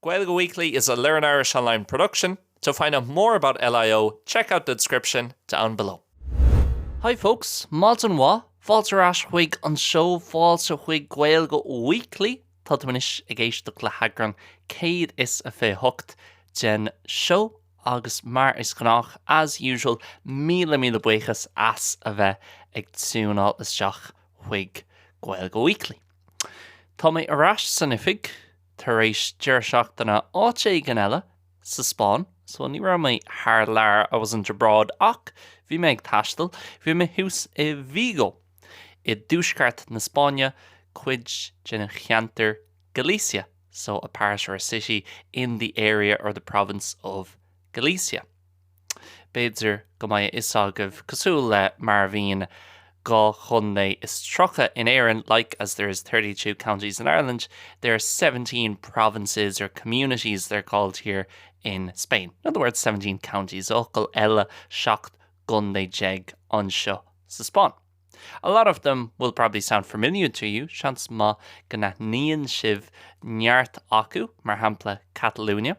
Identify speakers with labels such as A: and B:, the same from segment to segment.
A: Gaeilge Weekly is a Learn Irish Online production. To find out more about LIO, check out the description down below. Hi folks, maidin mhaith, fáilte ar ais chuig an seó, fáilte chuig Gaeilge Weekly. Tá tú anois ag éisteacht le heagrán 128 den seó agus mar is gnách, as usual, míle míle buíochas as a bheith ag tiúnáil isteach chuig Gaeilge Weekly. Tá mé ar ais san oifig tar éis deireadh seachtaine áit éigin eile sa Spáinn, so ní raibh mé thar lear, I wasn't abroad, ach bhí mé ag taisteal. Bhí mé thuas i Vigo, i dtuaisceart na Spáinne, cuid den cheantar Galicia, so a part or a city in the area or the province of Galicia. B'fhéidir go mbeidh a fhios agaibh, cosúil le mar a bhíonn 32 chontae in Éirinn, like as there is 32 counties in Ireland, there are 17 provinces or communities they're called here in Spain. In other words, 17 counties, i bhfocail eile 17 gcontae anseo sa Spáinn. A lot of them will probably sound familiar to you, seans maith go n-aithníonn sibh neart acu, mar shampla Catalonia.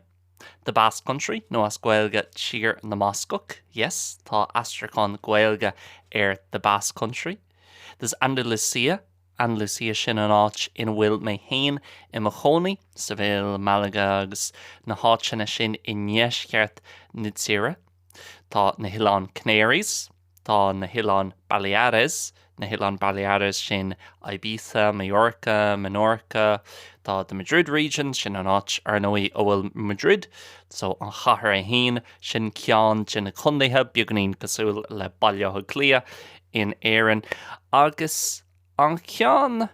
A: The Basque Country, nó as Gaeilge Tír na mBascach, yes, tá aistriúchán Gaeilge ar The Basque Country. There's Andalusia, Andalusia sin an áit ina bhfuil mé féin i mo chónaí, Seville, Malaga agus na háiteanna sin i ndeisceart na tíre. Tá na hOileáin Canaries. Tá na hOileáin Baleares, na hOileáin Baleares sin Ibiza, Mallorca, Menorca. Tá the Madrid region, sin an áit, ar ndóigh, a bhfuil Madrid, so an chathair é féin, sin ceann de na contaetha, beagáinín cosúil le Baile Átha Cliath in Éirinn. Agus an ceann.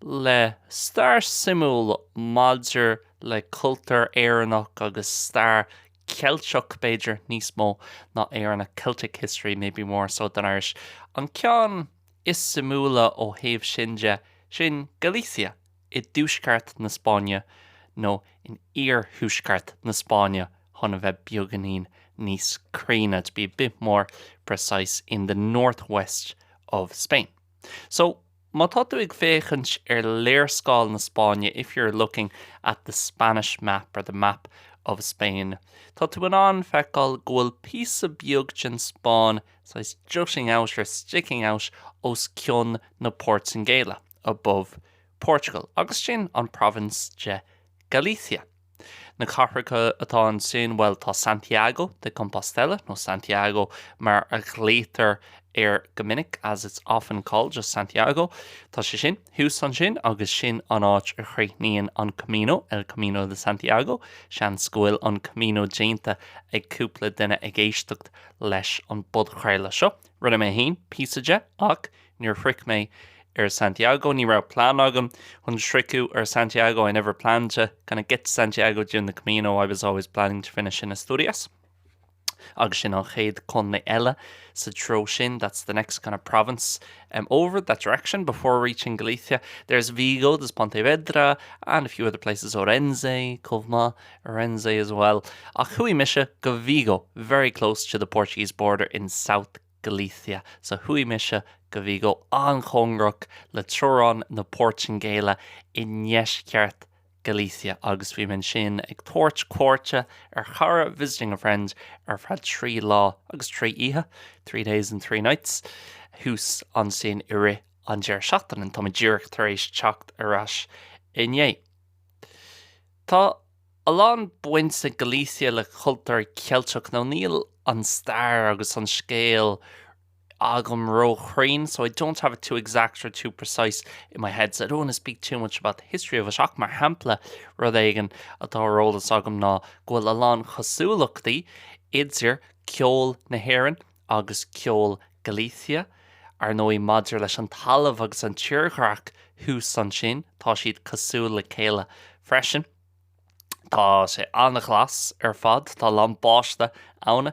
A: le stair suimiúil maidir le cultúr Éireannach agus stair Ceilteach, b'fhéidir, níos mó ná Éireannach, Celtic history maybe more so than Irish. An ceann is suimiúla ó thaobh sin de, sin Galicia i dtuaisceart na Spáinne, nó in iarthuaisceart na Spáinne chun a bheith beagáinín níos cruinne, to be a bit more precise, in the northwest of Spain. So, má tá tú ag féachaint ar léarscáil na Spáinne, if you're looking at the Spanish map or the map of Spain, tá tú in ann feiceáil go bhfuil píosa beag den Spáinn saghas jutting out or sticking out os cionn na Portaingéile, above Portugal, agus sin an province de Galicia. Na cathracha atá ansin, bhuel, tá Santiago de Compostela, nó Santiago mar a ghlaotar air go minic, as it's often called, just Santiago. Tá sé sin thuas ansin agus sin an áit a chríochnaíonn an Camino, El Camino de Santiago. Seans go bhfuil an Camino déanta ag cúpla duine ag éisteacht leis an bpodchraoladh seo. Rinne mé féin píosa de ach Níor shroich mé ar Santiago, ní raibh plean agam chun sroicheadh ar Santiago, I never planned to kind of get to Santiago during the Camino, I was always planning to finish in Asturias. Agus sin an chéad contae eile sa treo sin, that's the next kind of province um, over that direction before reaching Galicia. There's Vigo, there's Pontevedra and a few other places, Ourense, chomh maith, Ourense as well. Ach chuaigh mise go Vigo, very close to the Portuguese border in South Galicia. So chuaigh mise go Vigo, an-chóngarach le teorainn na Portaingéile i ndeisceart Galicia agus bhí mé ansin ag tabhairt cuairte ar chara, visiting a friend, ar feadh 3 lá agus 3 oíche, 3 days and 3 nights, thuas ansin i rith an deireadh seachtaine. Tá mé díreach tar éis teacht ar ais inné. Tá. a lán baint ag Galicia le cultúr Ceilteach nó níl an stair agus an scéal agam róchruinn so I don't have it too exact or too precise in my head so I don't want to speak too much about the history of it ach mar shampla rud éigin atá ar eolas agam ná go bhfuil a lán cosúlachtaí idir ceol na hÉireann agus ceol Galicia. Ar ndóigh maidir leis an talamh agus an tírdhreach thuas ansin tá siad cosúil le chéile freisin. Tá sé an-ghlas ar fad, tá a lán báistí ann.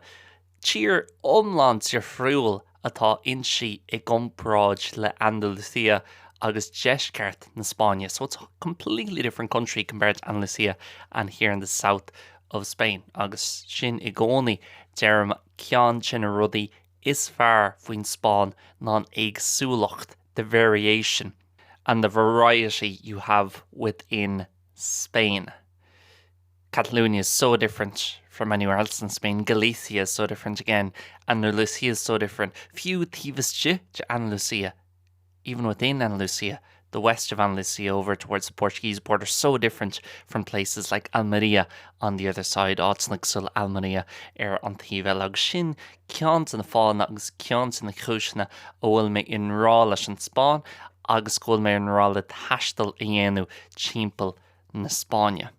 A: Tír iomlán difriúil atá inti i gcomparáid le Andalusia agus deisceart na Spáinne. So it's a completely different country compared to Andalusia and here in the south of Spain. Agus sin i gcónaí, deirim, ceann de na rudaí is fearr faoin Spáinn ná an éagsúlacht, the variation and the variety you have within Spain. Catalonia is so different from anywhere else in Spain, Galicia is so different again, Andalusia is so different. Fiú taobh istigh de Andalusia, even within Andalusia, the west of Andalusia over towards the Portuguese border, so different from places like Almería on the other side, áiteanna cosúil le Almería ar an taobh eile. Agus sin ceann de na fáthanna agus ceann de na cúiseanna a bhfuil mé i ngrá leis an Spáinn agus go bhfuil mé i ngrá le taisteal a dhéanamh timpeall na Spáinne.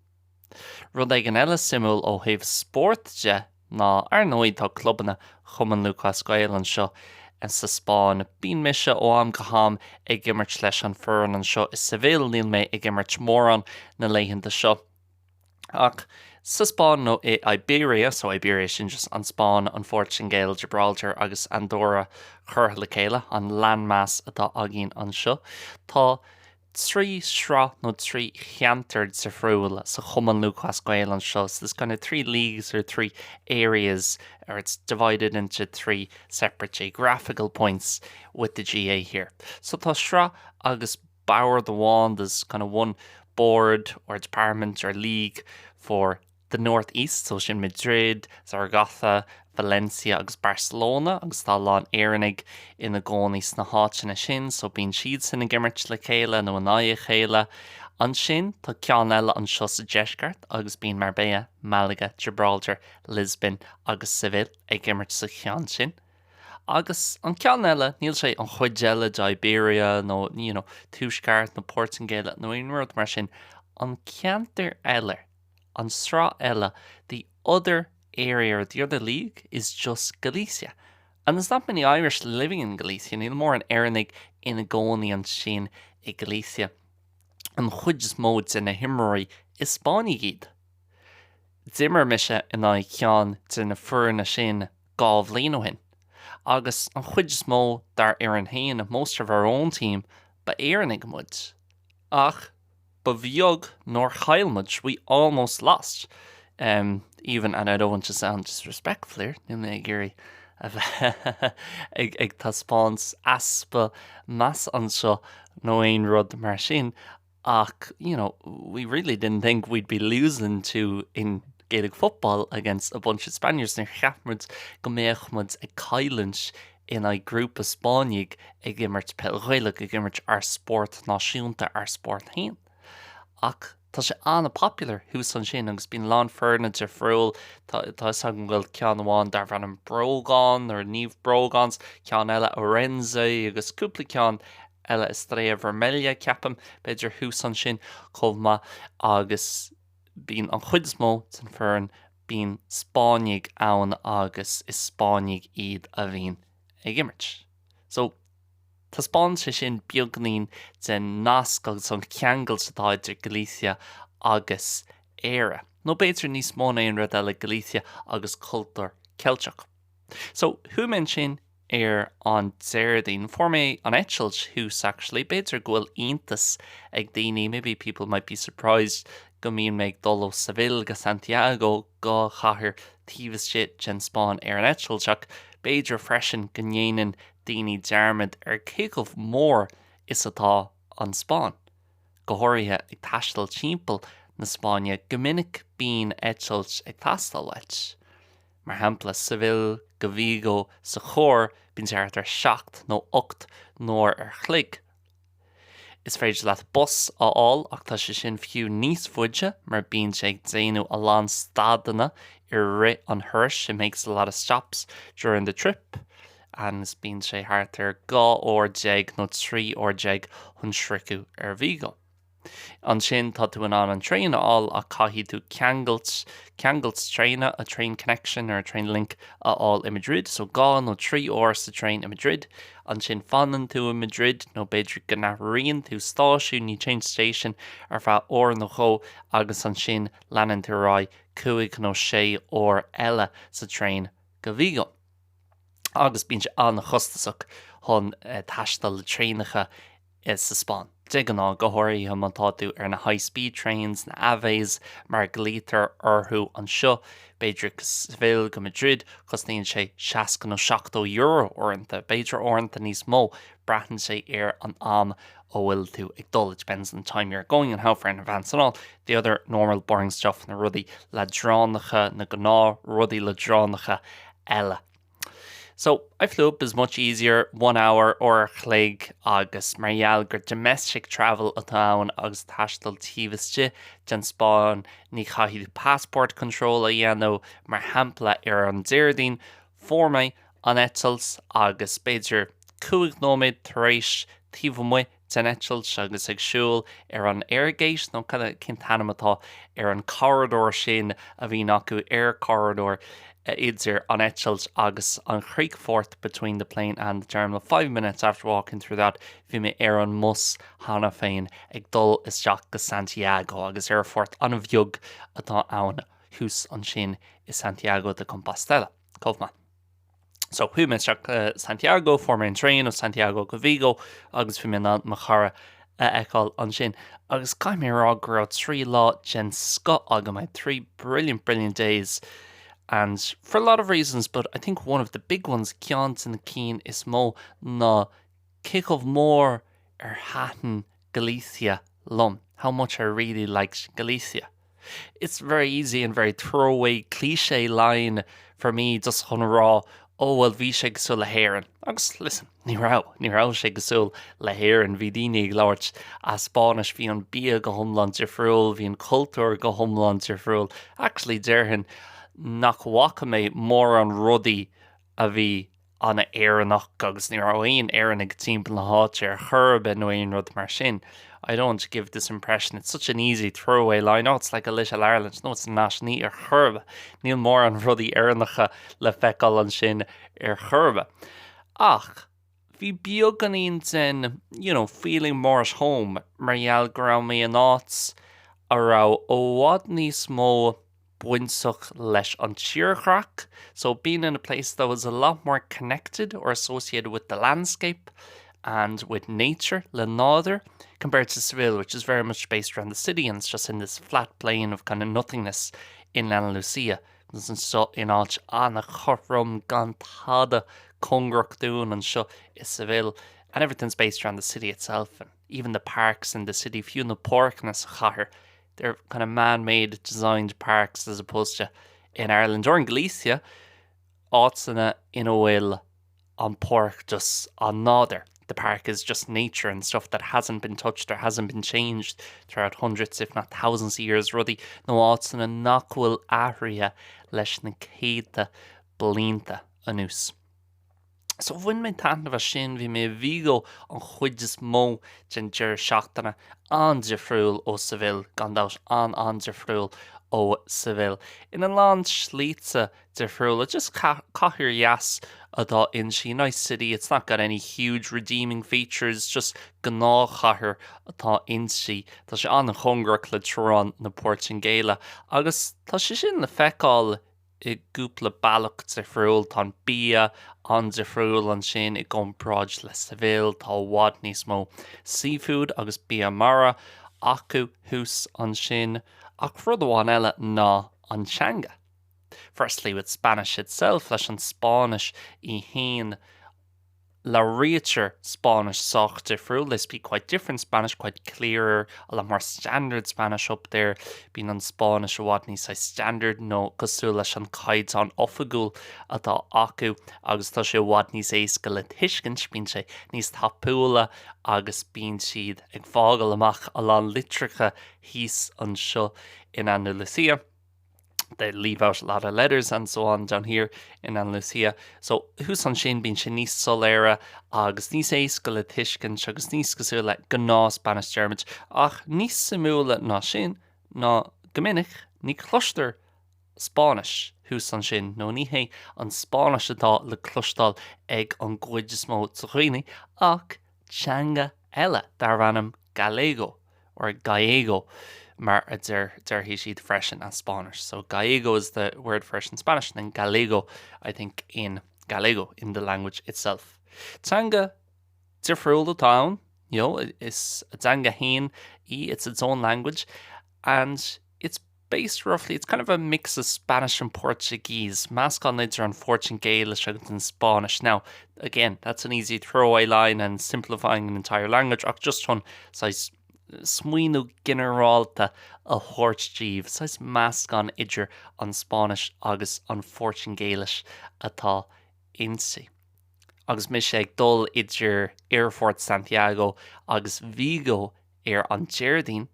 A: Rud éigin eile suimiúil ó thaobh spóirt de ná, ar ndóigh, tá clubanna Chumann Lúthchleas Gael anseo sa Spáinn. Bíonn mise ó am go ham ag imirt leis an foireann anseo i Seville, níl mé ag imirt mórán na laethanta seo. Ach sa Spáinn nó i Iberia, so Iberia sin just an Spáinn, an Phortaingéil, Gibraltar agus Andorra curtha le chéile, an landmass atá againn anseo, tá 3 sraith nó 3 cheantar difriúil sa Chumann Lúthchleas Gael anseo, so there's kind of 3 leagues or 3 areas or it's divided into 3 separate geographical points with the GAA here. So tá sraith agus bord amháin, there's kind of one board or department or league for the North East, so sin Madrid, Zaragoza, Valencia agus Barcelona agus tá a lán Éireannaigh ina gcónaí sna háiteanna sin so bíonn siadsan ag imirt le chéile nó in aghaidh a chéile. Ansin tá ceann eile anseo sa deisceart agus bíonn Marbella, Malaga, Gibraltar, Lisbon agus Seville ag imirt sa cheann sin. Agus an ceann eile, níl sé an chuid eile de Iberia nó you know, Tuaisceart na Portaingéile nó aon rud mar sin, an ceantar eile. An sraith eile, the other area or the other league is just Galicia. And there's not many Irish living in Galicia, níl mórán Éireannaigh ina gcónaí ansin i Galicia. An chuid is mó de na himreoirí is Spáinnigh iad. D'imir mise in aghaidh ceann de na foirne sin dhá bhliain ó shin. Agus an chuid is mó dár fhoireann féin, most of our own team, ba Éireannaigh muid. Ach ba bheag nár chaill muid, we almost lost. Um, even, and I don't want to sound disrespectful here, níl mé ag iarraidh a bheith ag, ag taispeáint easpa meas anseo nó aon rud mar sin, ach, you know, we really didn't think we'd be losing to in Gaelic football against a bunch of Spaniards, níor cheap muid go mbeadh muid ag cailliúint in aghaidh grúpa Spáinnigh ag imirt peil Ghaelach, ag imirt ár spórt náisiúnta, ár spórt féin. Ach tá sé an-popular thuas ansin agus bíonn a lán foirne difriúil, tá tá fhios agam go bhfuil ceann amháin darbh ainm Breogán or Naomh Breogáns, ceann eile Ourense agus cúpla ceann eile Estrella Vermelha ceapaim, b'fhéidir thuas ansin chomh maith agus bíonn an chuid is mó den foireann Bíonn Spáinnigh ann agus is Spáinnigh iad a bhíonn ag imirt. So, taispeánann sé sin beagainín den nasc agus an ceangailt atá idir Galicia agus Éire. Nó b'fhéidir níos mó ná aon rud eile, Galicia agus cultúr Ceilteach. So, chuaigh mé ansin ar an Déardaoin. Fuair mé an eitilt thuas actually. B'fhéidir go bhfuil iontas ag daoine, maybe people might be surprised, go mbíonn mé ag dul ó Seville go Santiago, dhá chathair taobh istigh den Spáinn ar an eitilt ach b'fhéidir freisin go ndéanann daoine dearmad ar cé chomh mór is atá an Spáinn. Go háirithe ag taisteal timpeall na Spáinne, go minic bíonn eitilt ag teastáil uait. Mar shampla, Seville go Vigo sa charr, bíonn sé thart ar 7 nó 8 n-uair ar chloig. Is féidir leat bus a fháil ach tá sé sin fiú níos faide mar bíonn sé ag déanamh a lán stadanna i rith an thurais, it makes a lot of stops during the trip, agus bíonn sé thart ar 12 uair nó 13 uair chun sroicheadh ar Vigo. Ansin tá tú in ann an traein a fháil ach caithfidh tú ceangailt, ceangailt traenach, a train connection or a train link, a fháil i Madrid, so dhá nó trí uair sa traein i Madrid. Ansin fanann tú i Madrid nó b'fhéidir go n-athraíonn tú stáisiún, you change station, ar feadh uair nó dhó agus ansin leanann tú ar aghaidh cúig nó sé uair eile sa traein go Vigo. Agus bíonn sé an-chostasach chun taisteal le traenacha. sa Spáinn. De ghnáth, go háirithe má tá tú ar na high speed trains, na AVEs mar a ghlaoitear orthu anseo, b'fhéidir go Seville, go Madrid, cosnaíonn sé 60 nó 70 euro uaireanta, b'fhéidir uaireanta níos mó, braitheann sé ar an am a bhfuil tú ag dul, it depends on the time you're going and how far in advance and all the other normal boring stuff, na rudaí leadránacha, na gnáthrudaí leadránacha eile. So, I flew up is much easier, one hour, uair a chloig, agus mar gheall gur domestic travel atá ann agus taisteal taobh istigh den Spáinn, ní chaithfidh tú passport control a dhéanamh, mar shampla ar an Déardaoin, fuair mé an eitilt agus b'fhéidir 5 nóiméad tar éis taobh amuigh den eitilt agus ag siúl ar an aergate nó cén t-ainm atá ar an corridor sin a bhíonn acu, air corridor idir an eitilt agus an chríochfort between the plane and the terminal. 5 minutes after walking through that bhí mé ar an mbus cheana féin ag dul isteach go Santiago agus aerfort an-bheag atá ann thuas ansin i Santiago de Compostela chomh maith. So chuaigh mé isteach go Santiago, fuair mé an traein ó Santiago go Vigo agus bhí mé in ann mo chara a fheiceáil ansin. Agus caithfidh mé a rá go raibh 3 lá den scoth agam, I had 3 brilliant, brilliant days and for a lot of reasons but I think one of the big ones, ceann de na cinn is mó ná cé chomh mór ar thaitin Galicia liom, how much I really liked Galicia. It's very easy and very throwaway cliché line for me just chun a rá oh well bhí sé cosúil le hÉirinn. Agus listen, ní raibh, ní raibh sé cosúil le hÉirinn, bhí daoine ag labhairt as Spáinnis, bhí an bia go hiomlán difriúil, bhí an cultúr go hiomlán difriúil. Actually déarfainn nach bhfaca mé mórán rudaí a bhí an-Éireannach agus ní raibh aon Éireannaigh timpeall na háite ar chor ar bith nó aon rud mar sin. I don't want to give this impression, it's such an easy throwaway line, oh it's like a little Ireland, no it's not, ní ar chor ar bith. Níl mórán rudaí Éireannacha le feiceáil ansin ar chor ar bith. Ach bhí beagáinín den, you know, feeling more at home mar gheall go raibh mé in áit a raibh i bhfad níos mó bainteach leis an tírdhreach, so being in a place that was a lot more connected or associated with the landscape and with nature, le nádúr, compared to Seville, which is very much based around the city and it's just in this flat plain of kind of nothingness in Andalusia. Agus anseo in áit an-chothrom gan tada cóngarach dúinn anseo i Seville and everything's based around the city itself and even the parks in the city, fiú na páirceanna sa chathair, They're kind of man-made designed parks as opposed to in Ireland or in Galicia, áiteanna ina bhfuil an páirc just an nádúr. The park is just nature and stuff that hasn't been touched or hasn't been changed throughout hundreds if not thousands of years, rudaí nó áiteanna nach bhfuil athraithe leis na céadta blianta anuas. So bhain mé taitneamh as sin, bhí mé i Vigo an chuid is mó den deireadh seachtaine, an-difriúil ó Seville, gan dabht, an-an-difriúil ó Seville. Ina lán slite difriúla, just cathair dheas atá inti, nice city, it's not got any huge redeeming features, just gnáthchathair atá inti. Tá sé an-chóngarach le teorainn na Portaingéile agus tá sé sin le feiceáil i gcúpla bealach difriúil. Tá an bia an-difriúil ansin i gcomparáid le Seville, tá i bhfad níos mó seafood agus bia mara acu thuas ansin. Ach rud amháin eile ná an teanga. Firstly with Spanish itself, leis an Spáinnis í fhéin, Labhraítear Spáinnis sách difriúil, they speak quite different Spanish, quite clearer, a lot more standard Spanish up there. Bíonn an Spáinnis i bhfad níos saghas standard nó cosúil leis an caighdeán oifigiúil atá acu agus tá sé i bhfad níos éasca le tuiscint, bíonn sé níos tapúla agus bíonn siad ag fágáil amach a lán litreacha thíos anseo in Andalusia. they leave out a lot of letters and so on down here in Andalusia. So thuas ansin bíonn sé níos soiléire agus níos éasca le tuiscint agus níos cosúil le gnáth Spanish deirimid. Ach níos suimiúla ná sin ná go minic ní cloistear Spáinnis thuas ansin nó ní hé an Spáinnis atá le cloisteáil ag an gcuid is mó de dhaoine ach teanga eile darb ainm Galego or Gallego mar a deir déarfaidh siad freisin as Spáinnis. So Gallego is the word for it in Spanish and then Galego I think in Galego in the language itself. Teanga difriúil atá ann, You know, is a dteanga féin í, it's its own language and it's based roughly, it's kind of a mix of Spanish and Portuguese, meascán idir an Phortaingéilis agus an Spáinnis. Now, again, that's an easy throwaway line and simplifying an entire language ach just chun saghas smaoineamh ginearálta a thabhairt daoibh, saghas meascán idir an Spáinnis agus an Phortaingéilis atá inti. Agus mise ag dul idir Aerfort Santiago agus Vigo ar an Déardaoin,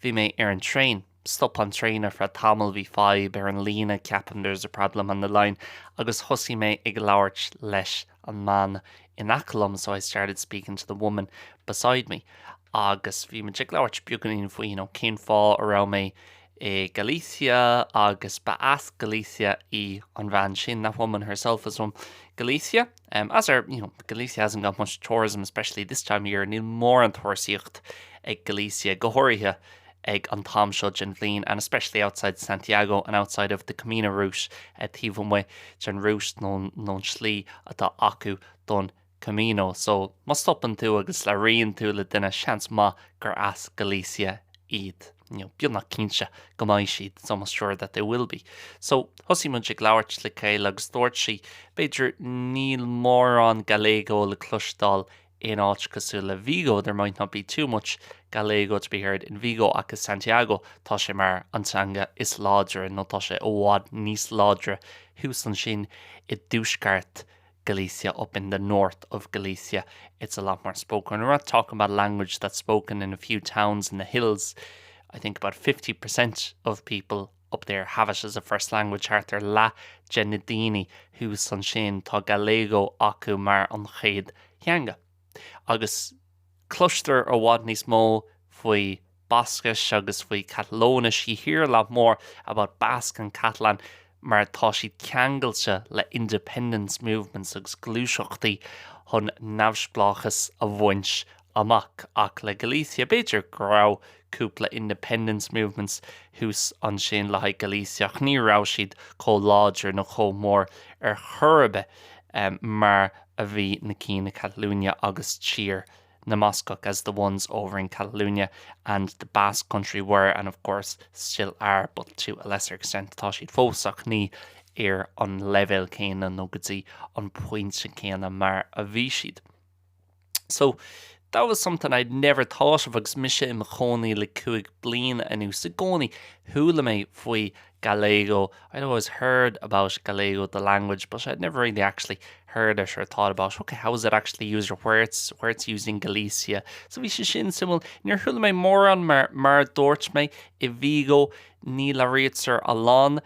A: bhí mé ar an traein. Stop an traein ar feadh tamaill, bhí fadhb ar an líne, ceapaim there's a problem on the line, agus thosaigh mé ag labhairt leis an mbean in aice liom, so I started speaking to the woman beside me. Agus bhí muid ag labhairt beagáinín faoi, you know, cén fáth a raibh mé i Galicia agus ba as Galicia í an bhean sin, that woman herself is from Galicia. Um, as are, you know, Galicia hasn't got much tourism, especially this time of year, níl mórán turasóireacht ag Galicia, go háirithe ag an t-am seo den bhliain, and especially outside Santiago and outside of the Camino route, eh, taobh amuigh den route nó an tslí atá acu don Camino. So, má stopann tú agus labhraíonn tú le duine, seans maith gur as Galicia iad. You know, beagnach cinnte go mbeidh siad, it's almost sure that they will be. So, thosaigh muid ag labhairt le chéile agus dúirt sí, b'fhéidir níl mórán Galego le cloisteáil in áit cosúil le Vigo, there might not be too much Galego to be heard in Vigo ach i Santiago tá sé mar an teanga is láidre nó tá sé i bhfad níos láidre thuas ansin i dtuaisceart Galicia up in the north of Galicia it's a lot more spoken. We're not talking about language that's spoken in a few towns in the hills. I think about 50% of people up there have it as a first language thart ar leath de na daoine thuas ansin tá Galego acu mar an chéad theanga. Agus cloistear i bhfad níos mó faoi Bascais agus faoi Catalóinis, you hear a lot more about Basque and Catalan mar tá siad ceangailte le independence movements agus gluaiseachtaí chun neamhspleáchas a bhaint amach. Ach le Galicia, b'fhéidir go raibh cúpla independence movements thuas ansin le haghaidh Galicia ach ní raibh siad chomh láidir nó chomh mór ar chor ar bith mar a bhí na cinn i Catalunya agus Tír na mBascach as the ones over in Catalonia and the Basque Country were and of course still are but to a lesser extent tá siad fós ach ní ar an leibhéal céanna nó go dtí an pointe céanna mar a bhí siad. So that was something I'd never thought of agus mise i mo chónaí le 5 bliana anuas. I gcónaí chuala mé faoi Galego. I'd always heard about Galego, the language, but I'd never really actually heard it or thought about, okay, how is it actually used or where it's, where it's used in Galicia. So bhí sé sin suimiúil. Níor chuala mé mórán mar, mar a dúirt mé i Vigo ní labhraítear a lán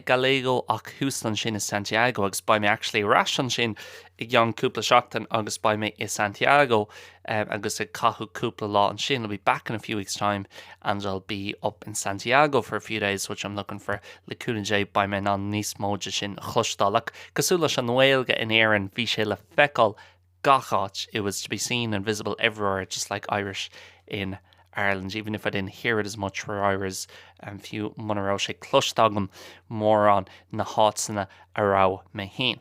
A: Galego ach thuas ansin i Santiago agus beidh mé actually ar ais ansin i gceann cúpla seachtain agus beidh mé i Santiago agus ag caitheamh cúpla lá ansin. I'll be back in a few weeks time and I'll be up in Santiago for a few days which I'm looking for le cúnamh Dé beidh mé in ann níos mó de sin a chloisteáil ach cosúil leis an nGaeilge in Éirinn bhí sé le feiceáil gach áit it was to be seen and visible everywhere just like Irish in Ireland even if I didn't hear it as much where I was um, fiú muna raibh sé cloiste agam mórán na háiteanna a raibh mé féin.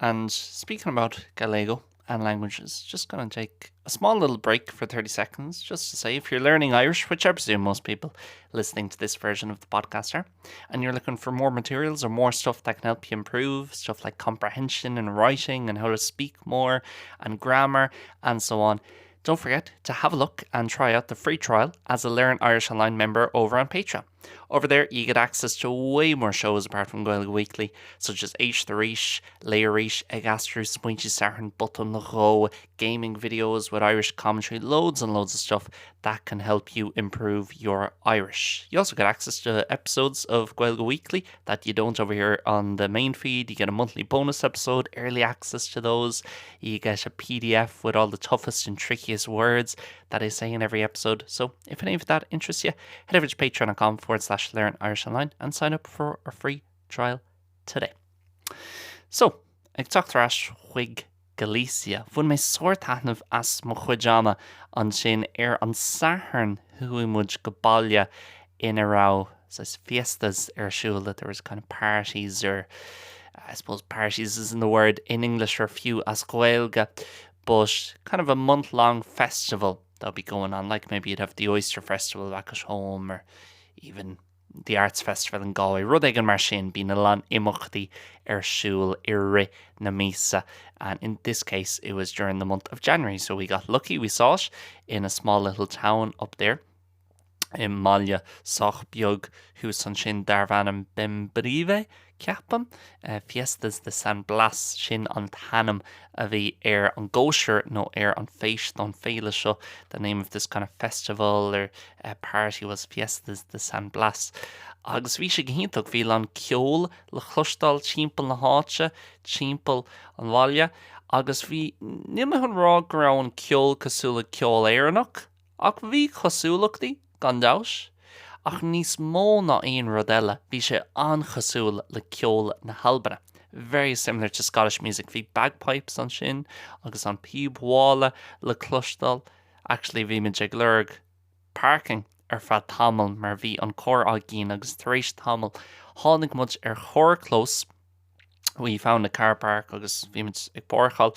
A: And speaking about Galego and languages, just going to take a small little break for 30 seconds just to say if you're learning Irish, which I presume most people listening to this version of the podcast are, and you're looking for more materials or more stuff that can help you improve, stuff like comprehension and writing and how to speak more and grammar and so on, don't forget to have a look and try out the free trial as a Learn Irish Online member over on Patreon. Over there, you get access to way more shows apart from Gaeilge Weekly, such as Éist Arís, Léigh Arís, Ag Aistriú, Smaointe Sathairn, Botún nó Dhó, gaming videos with Irish commentary, loads and loads of stuff that can help you improve your Irish. You also get access to episodes of Gaeilge Weekly that you don't over here on the main feed. You get a monthly bonus episode, early access to those. You get a PDF with all the toughest and trickiest words that I say in every episode. So if any of that interests you, head over to patreon.com forward slash learn Irish online and sign up for a free trial today. So, ag teacht ar ais chuig Galicia. Bhain mé sórt taitneamh as mo chuid ama ansin ar an Satharn chuaigh muid go baile ina raibh saghas fiestas ar siúl that there was kind of parties or I suppose parties isn't the word in English or fiú as Gaeilge. But kind of a month long festival that'll be going on like maybe you'd have the Oyster Festival back at home or even the Arts Festival in Galway, rud éigin mar sin, bíonn a lán imeachtaí ar siúl i rith na míosa and in this case it was during the month of January so we got lucky we saw it in a small little town up there i mbaile sách beag thuas ansin darbh ainm Bembrive, ceapaim. Fiestas de San Blas, sin an t-ainm a bhí ar an gcóisir nó ar an bhféist nó an féile seo, the name of this kind of festival or party was Fiestas de San Blas. Agus bhí sé go hiontach, bhí a lán ceoil le cloisteáil timpeall na háite, timpeall an bhaile agus bhí, níl mé chun rá go raibh an ceol cosúil le ceol Éireannach, Ach bhí cosúlachtaí, gan dabht, ach níos mó ná aon rud eile, bhí sé an-chosúil le ceol na hAlban. Very similar to Scottish music. Bhí bagpipes ansin agus an píob mhála le cloisteáil. Actually, bhí muid ag lorg parking ar feadh tamaill mar bhí an carr againn agus tar éis tamaill tháinig muid ar charrchlós we found a car park agus bhí muid ag páirceáil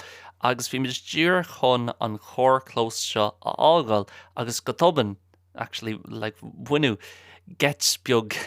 A: agus bhí muid díreach chun an carrchlós seo a fhágáil agus go tobann actually like baineadh geit beag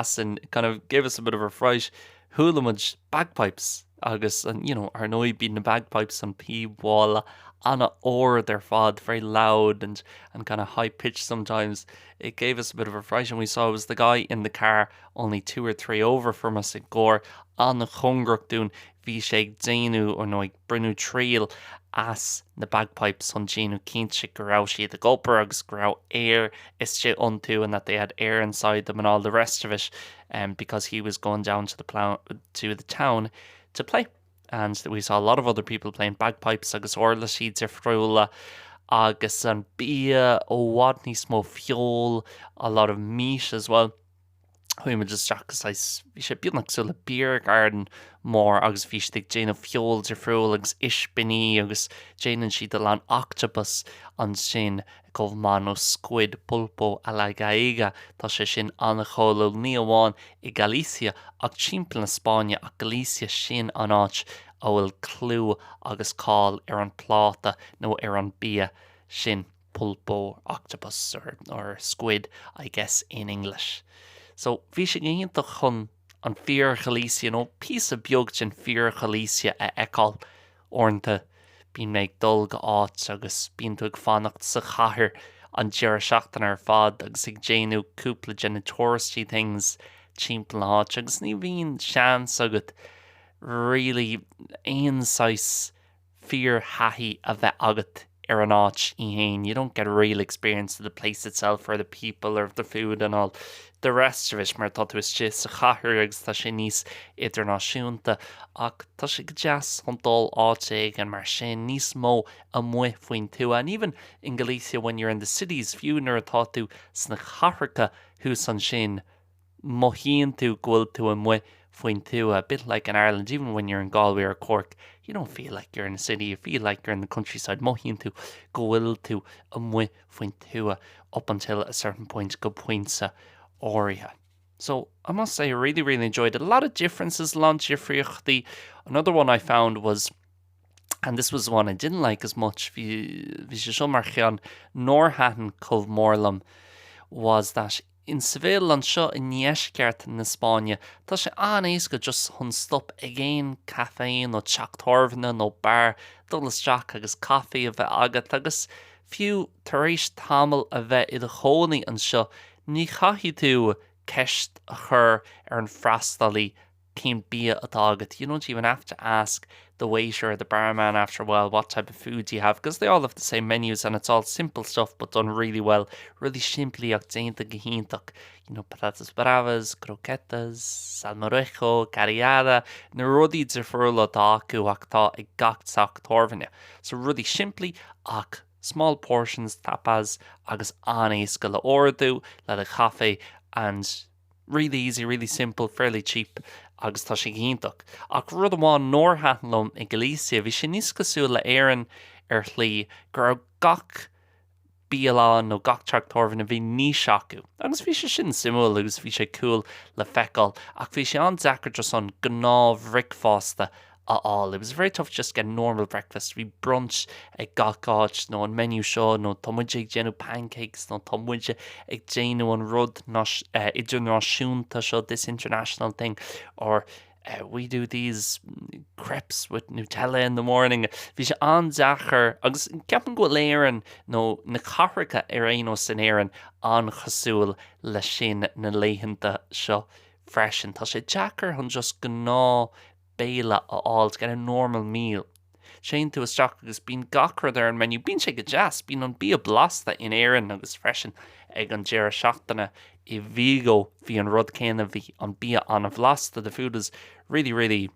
A: asainn kind of gave us a bit of a fright chuala muid bagpipes agus an you know ar ndóigh bíonn na bagpipes an píob mhála an-ard ar fad very loud and and kind of high pitched sometimes it gave us a bit of a fright and we saw it was the guy in the car only two or three over from us i gcarr an-chóngarach dúinn, bhí sé ag déanamh, nó ag baineadh triail as na bagpipes chun déanamh cinnte go raibh siad ag obair agus go raibh aer istigh iontu and that they had air inside them and all the rest of it um, because he was going down to the, to the town to play. And we saw a lot of other people playing bagpipes agus uirlisí difriúla agus an bia i bhfad níos mó feoil, a lot of meat as well. Chuaigh muid isteach go saghas, bhí sé beagnach cosúil le beer garden mór agus bhí siad ag déanamh feoil difriúil agus ispíní agus déanann siad a lán octopus ansin chomh maith nó squid pulpo a la gallega. Tá sé sin an-cháiliúil ní amháin i Galicia ach timpeall na Spáinne ach Galicia sin an áit a bhfuil clú agus cáil ar an pláta nó ar an bia sin. pulpo, octopus or, or squid I guess in English. So bhí sé go hiontach chun an fíor-Ghalicia nó píosa beag den fíor-Ghalicia a fheiceáil. Uaireanta bíonn mé ag dul go áit agus bíonn tú ag fanacht sa chathair an deireadh seachtaine ar fad agus ag déanamh cúpla de na touristy things timpeall na háite agus ní bhíonn seans agat really aon saghas fíor-thaithí a bheith agat ar an áit í fhéin, you don't get a real experience of the place itself or the people or the food and all the rest of it mar tá tú istigh sa chathair agus tá sé níos idirnáisiúnta ach tá sé go deas chun dul áit éigin mar sin níos mó amuigh faoin tuath and even in Galicia when you're in the cities fiú nuair atá tú sna cathracha thuas ansin mothaíonn tú go bhfuil tú amuigh faoin tuath, a bit like in Ireland, even when you're in Galway or Cork, you don't feel like you're in a city, you feel like you're in the countryside, mothaíonn tú go bhfuil tú amuigh faoin tuath up until a certain point, go pointe áirithe. So, I must say I really, really enjoyed it. A lot of differences, a lán difríochtaí. Another one I found was and this was the one I didn't like as much, bhí sé seo mar cheann nár thaitin chomh mór liom, was that In Seville, anseo i ndeisceart na Spáinne, tá sé an-éasca just chun stop ag aon caife nó teach tábhairne nó beár, dul isteach agus caife a bheith agat agus fiú tar éis tamall a bheith i do chónaí anseo ní chaithfidh tú ceist a chur ar an freastalaí cén bia atá agat. You don't even have to ask the waiter or the barman after a while what type of food do you have because they all have the same menus and it's all simple stuff but done really well, rudaí simplí ach déanta go hiontach. You know, patatas bravas, croquetas, salmorejo, carallada, na rudaí difriúla atá acu ach atá ag gach teach tábhairne. So rudaí simplí ach small portions, tapas agus an-éasca le ordú le do chaife and Really easy, really simple, fairly cheap agus tá sé go hiontach. Ach rud amháin nár thaitin liom i Galicia, bhí sé níos cosúil le Éirinn ar shlí, go raibh gach bialann nó gach teach tábhairne, bhí niche acu. Agus bhí sé sin suimiúil agus bhí sé cool le feiceáil ach bhí sé an-deacair just an gnáthbhricfeasta. a fháil. It was very tough just to get a normal breakfast. Bhí brunch ag gach áit nó an menu seo nó tá muid ag déanamh pancakes nó tá muid ag déanamh an rud idirnáisiúnta seo, this international thing or we do these crepes with Nutella in the morning. Bhí sé an-deacair agus ceapaim go bhfuil Éirinn nó na cathracha ar aon nós in Éirinn an-chosúil leis sin na laethanta seo freisin. Tá sé deacair chun just gnáth béile a fháil, to get a normal meal. Téann tú isteach agus bíonn gach rud ar an menu, bíonn sé go deas, bíonn an bia blasta in Éirinn agus freisin ag an deireadh seachtaine i Vigo bhí an rud céanna, bhí an bia an-bhlasta, the food was really really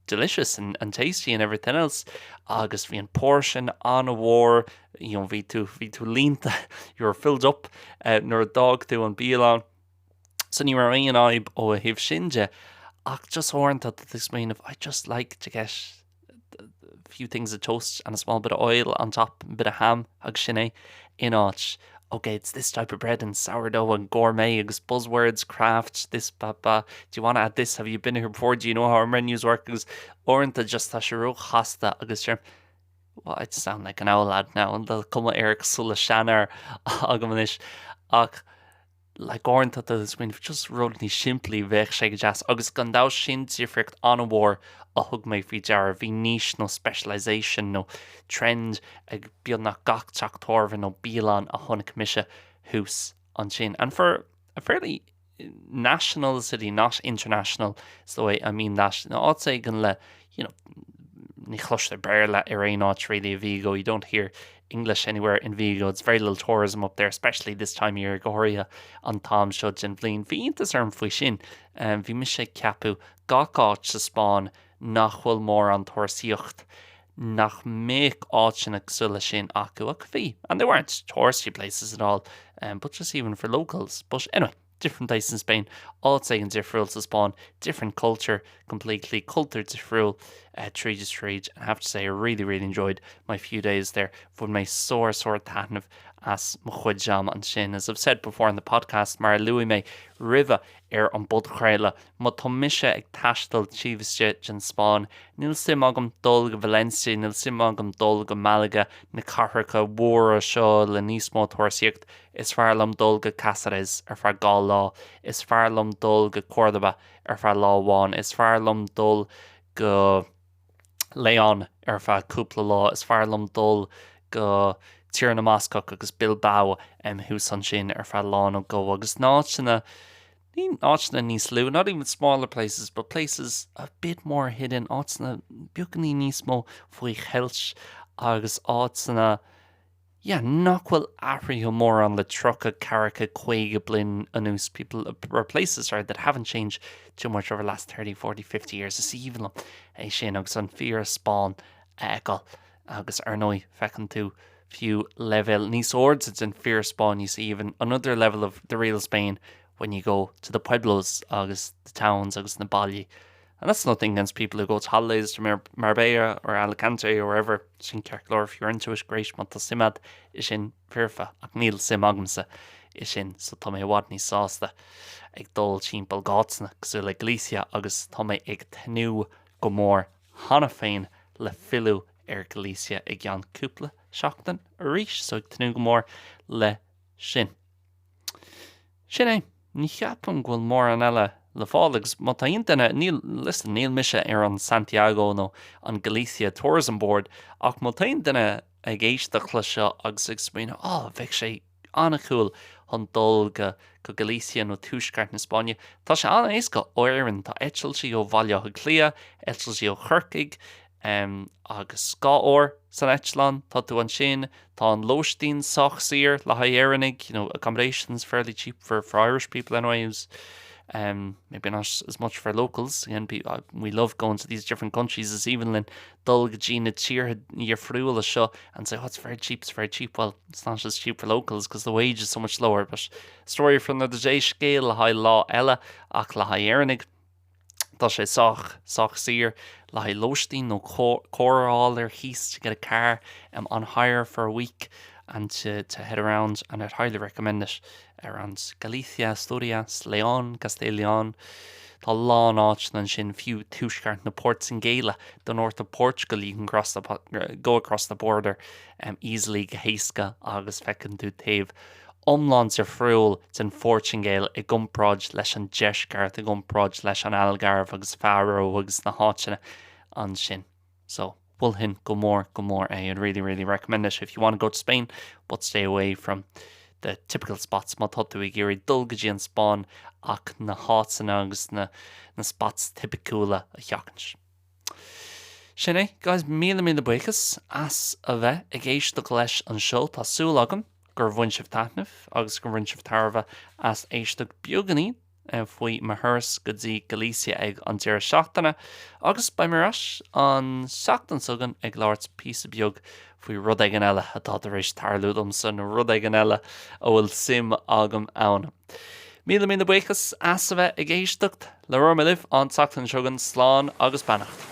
A: delicious and, and tasty and everything else agus bhí an portion an-mhór, you know, bhí tú, bhí tú líonta, you were filled up uh, nuair a d'fhág tú an bialann. So ní raibh aon fhadhb ó a thaobh sin de, ach just uaireanta tá tú ag smaoineamh, I'd just like to get a few things of toast and a small bit of oil on top, a bit of ham agus sin é, in áit ok, it's this type of bread and sourdough and gourmet agus buzzwords, craft, this, ba, ba, do you want to add this, have you been here before, do you know how our menus work agus uaireanta just tá sé róchasta agus deirim, well, I sound like an old lad now, an tá cuma air cosúil le seanfhear agam anois ach like uaireanta tá tú ag smaoineamh just rud níos simplí bheadh sé go deas agus gan dabht sin difríocht an-mhór a thug mé faoi deara. Bhí niche nó specialisation nó trend ag beagnach gach teach tábhairne nó bialann a chonaic mise thuas ansin. And for a fairly national city, not international is the way I mean that, nó áit éigin le you know, ní chloistear Béarla ar aon áit really i Vigo, you don't hear English anywhere in Vigo, it's very little tourism up there, especially this time of year, go háirithe an t-am seo den bhliain. Bhí iontas orm faoi sin, bhí mise ag ceapadh gach áit sa Spáinn nach bhfuil mórán turasóireacht, nach mbeadh áiteanna cosúil leis sin acu, ach bhí, and they weren't touristy places at all, but just even for locals, but anyway. different place in Spain, áit éigin difriúil sa Spáinn, different culture completely, cultúr difriúil tríd is tríd, and I have to say I really really enjoyed my few days there, bhain mé sár sár taitneamh as mo chuid ama ansin. As I've said before on the podcast, mar a luaigh mé roimhe ar an bpodchraoladh, má tá mise ag taisteal taobh istigh den Spáinn, níl suim agam dul go Valencia, níl suim agam dul go Malaga, na cathracha mhóra seo le níos mó turasóireacht, Is fearr liom dul go Cáceres ar feadh dhá lá. Is fearr liom dul go Córdoba ar feadh lá amháin. Is fearr liom dul go León ar feadh cúpla lá. Is fearr liom dul go Tír na mBascach agus Bilbao thuas ansin ar feadh lá nó dhó. Agus na áiteanna, ní áiteanna níos lú, not even smaller places, but places a bit more hidden, áiteanna beagáinín níos mó faoi cheilt agus áiteanna, yeah, nach bhfuil athraithe mórán le 30, 40, 50 bliain anuas, people, or places, sorry, that haven't changed too much over the last 30, 40, 50 years. Is aoibhinn liom é sin agus an fíor-Spáinn a fheiceáil agus ar ndóigh feiceann tú fiú leibhéal níos airde den fíor-Spáinn you see even another level of the real Spain when you go to the pueblos agus the towns agus na bailí. And that's nothing against people who go to holidays to Marbella or Alicante or wherever, sin ceart go leor if you're into it, great, má tá suim agat i sin foirfe, ach níl suim agamsa i sin so tá mé i bhfad níos sásta ag dul timpeall go áiteanna cosúil le Galicia agus tá mé ag tnúth go mór cheana féin le filleadh ar Galicia i gceann cúpla seachtain arís so ag tnúth go mór le sin. Sin é. Ní cheapaim go bhfuil mórán eile le fáil agus má tá aon duine, níl, listen, níl mise ar an Santiago nó an Galicia Tourism Board ach má tá aon duine ag éisteacht le seo agus ag smaoineamh, oh, bheadh sé an-cool chun dul go go Galicia nó tuaisceart na Spáinne, tá sé an-éasca ó Éirinn, tá eitiltí ó Bhaile Átha Cliath, eitiltí ó Chorcaigh, Agus 2 uair san eitleán, tá tú ansin, tá an lóistín sách saor le haghaidh Éireannaigh, you know, accommodation's fairly cheap for, for Irish people anyway, who's um, maybe not as much for locals, again, uh, we love going to these different countries, is aoibhinn linn dul go dtí na tíortha difriúla seo and say, oh, it's very cheap, it's very cheap. Well, it's not as cheap for locals because the wage is so much lower, but story for another day, scéal le haghaidh lá eile ach le haghaidh Éireannaigh. Tá sé sách, sách saor le haghaidh lóistín nó carr a fháil ar cíos to get a car um, on hire for a week and to, to head around and I'd highly recommend it around Galicia, Asturias, León, Castile León. Tá a lán áiteanna ansin, fiú tuaisceart na Portaingéile, the north of Portugal, you can cross the, go across the border easily, go héasca agus feiceann tú taobh iomlán difriúil den Phortaingéil i gcomparáid leis an deisceart, i gcomparáid leis an Algarve agus Faro agus na háiteanna ansin. So, mholfainn go mór go mór é, I'd really really recommend it if you want to go to Spain but stay away from the typical spots má tá tú ag iarraidh dul go dtí an Spáinn ach na háiteanna agus na na spots tipiciúla a sheachaint. Sin é, guys, míle míle buíochas as a bheith ag éisteacht leis an seó. Tá súil agam gur bhain sibh taitneamh agus gur bhain sibh tairbhe as éisteacht beagáinín faoi mo thuras go dtí Galicia ag an deireadh seachtaine agus beidh mé ar ais an seachtain seo chugainn ag labhairt píosa beag faoi rud éigin eile atá tar éis tarlú domsa nó rud éigin eile a bhfuil suim agam ann. Míle míle buíochas as a bheith ag éisteacht. Labhróidh mé libh an tseachtain seo chugainn. Slán agus beannacht.